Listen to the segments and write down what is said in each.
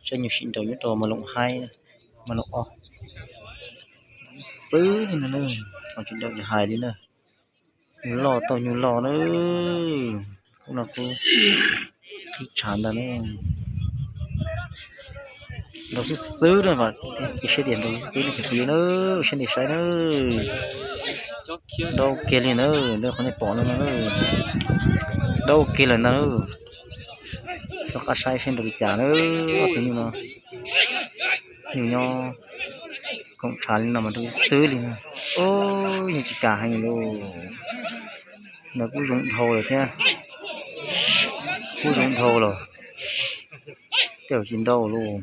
Saib nyuag sib nraus nyob rau mas loos haib, mas loos ob xwb li no na, tsis nraus hais li na. Nyuag loj tau nyuag loj na, khub no khub qhib tshav ntag na. Nraus xwb xwb na, cia siab tias nraus xwb xwb na cov phooj ywg na, siab ntev saib na. Nraus kiag li na, ntawm qhov nej pom no no, nraus kiag lawm ntag na. Rov qab saib seb nraus li cas na, ob tug nyuj no. Nyuj nyob koom tshav li no mas nraus xwb li no. Ub, yeej tsis kam heev li lauj. No kuj zoo dhau lawm thiab, kuj zoo dhau lawm, tej zaum tsis nraus lauj.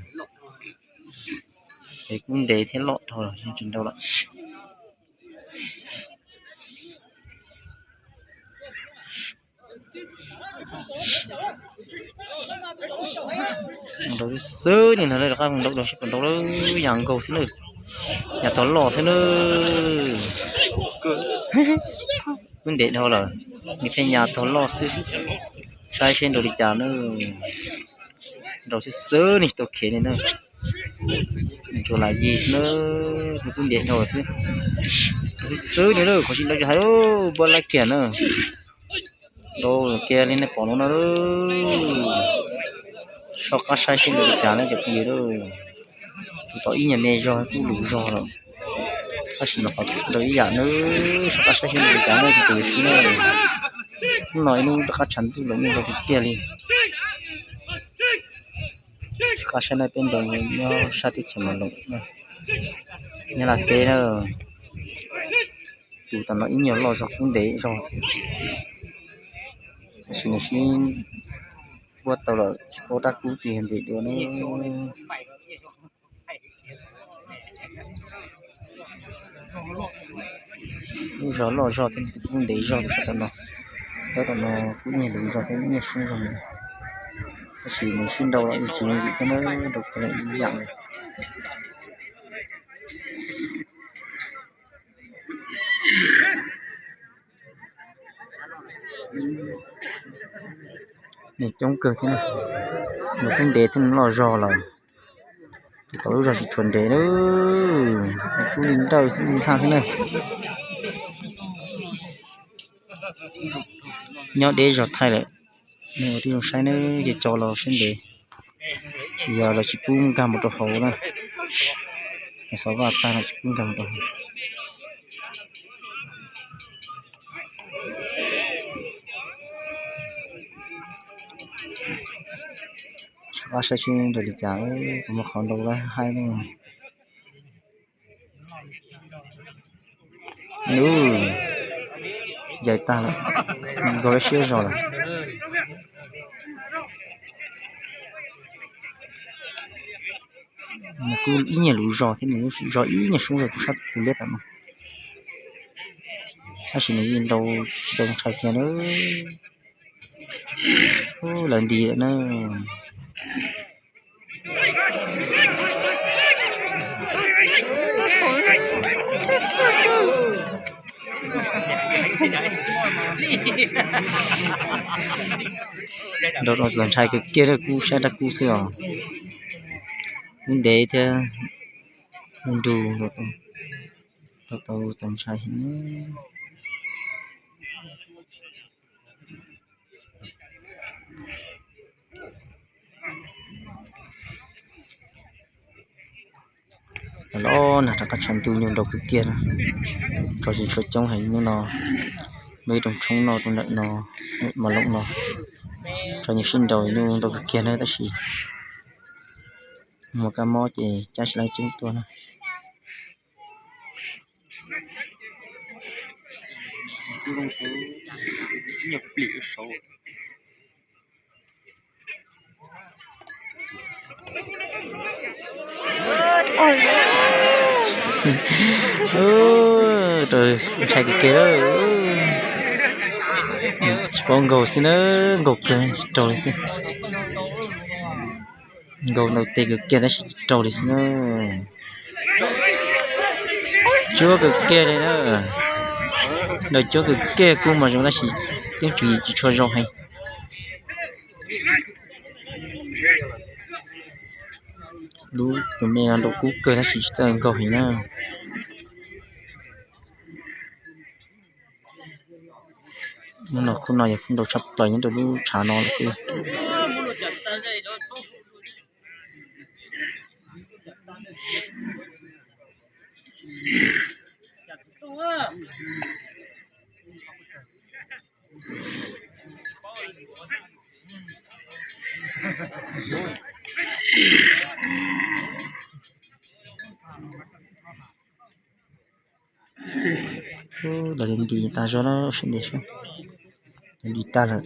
Es kuj ntev thiab loj dhau lawm, yeej tsis nraus lawm. Nraus xwb ni no, rov qab nraus, nraus seb puas nraus lawm, yam nkaus xwb na, yam tog loj xwb na. Kuj ntev dhau lawm, nws pheej yam tog loj xwb. Saib seb nraus li cas na. Nraus xwb xwb ni, tsis tau khev li na. Tsuas lam yig xwb na, kuj ntev dhau lawm xwb. Xwb xwb ni, qhov tsis nraus tsis hais, npaj lab kiag na. Nraus kiag li nej pom no na. Soj qab saib seb nraus li cas na cov phooj ywg. Tus tau ib nyuag me zog kuj luv zog lawm, tab sis mas qhov nraus ib yam na. Soj qab saib seb nraus li cas na cov phooj ywg na. Hnub no ib hnub rov qab tshav ntuj lawm, nyob zoo tiag tiag li. Soj qab saib na, peb nraus nyob sab teb chaws Mas Loos, Nyab Laj teb na. Tus tam no ib nyuag loj zog kub ntev zog thiab, tab sis nws sib npuab tau lawm, tsis paub dab kub twg ntev dua na. Lub zog loj zog thiab, kub ntev zog tus sab tam no. Tab tom no kuj ib nyuag luv zog thiab, ib nyuag soob zog, tab sis nws sib nraus los yeej tsis yooj yim thiab na, nraus kiag los ib yam li. Nws coob kawg thiab, nws kuj ntev thiab, nws loj zog lawm. Tus tau lub zog tsis tshua ntev na, nws kuj li nrawj xwb li thaj xwb na. Nyob deb zog thaij lawm, nej ua tib zoo saib na, ces co los siab ntev. Yog lawv tsis pub nkag mus rau hauv na, xov vaj tag lawv tsis pub nkag mus rau hauv. Soj qab saib seb nraus li cas, kuv muab qhov nraus lawv haib ne. Ub, yawm tag lawm, nkaus lawv siab zog lawm. Nws kuj ib nyuag luv zog thiab, nws zog ib nyuag soob zog tus sab tus liab tam no, tab sis nws yeej nraus tsis tau ntshai kiag na. Lawv nti lawm na. Nraus tau txaus ntshai kawg kiag, kuj saib dab kub xwb os. Kuj ntev thiab, nrug nraus tau txaus ntshai heev. Los nag rov qab tshav ntuj, nyuj nraus kawg kiag na. Tso tsis tshua coob heev hnub no, muaj ib rooj tshoob noj rau ntawm no, Mas Loos no. Tso nyuj sib nraus, nyuj nraus kawg kiag na, tab sis muaj kab mob ces cab tsis laib coob tuaj na. Ntshai kawg kiag, tsis paub nkaus xwb na, nkaus kawg tsis raug li xwb. Nkaus ntaus tes kawg kiag tab sis tsis raug li xwb na. Cuab kawg kiag li na. Ntaus cuab kawg kiag, kub mas zoo tab sis yeej tsum yim tsis tshua zoo heev. Lub tus me no nraum kub kawg tab sis tsis txawj nkaug heev na. Hnub no khub no yog khub nrau tshaj plaws nyob rau lub tshav no lawm xwb. Lawv nti tas zog na, sawv daws, lawv nti tag lawm.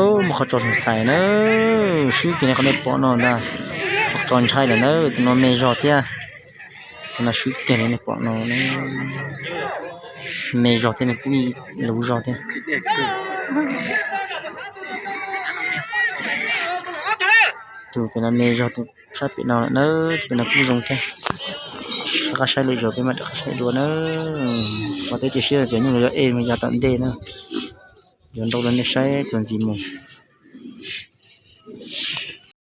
Ub, muaj qhov tso xaus xais na, swb kiag li qhov nej pom no ntag. Qhov tso ntshai lawm na, tus no me zog thiab. Tus no swb kiag li nej pom no, me zog thiab nws kub luv zog thiab. Tus pem no me zog tus sab pem no lawm na, tus pem no kub zoo thiab. Rov qab saib lwm zaus peb mam rov qab saib dua na. Ua teb cia siab tias nyuj los yuav ej mus yav tom ntej na. Yuav nrau rau nej saib txuas ntxiv mus.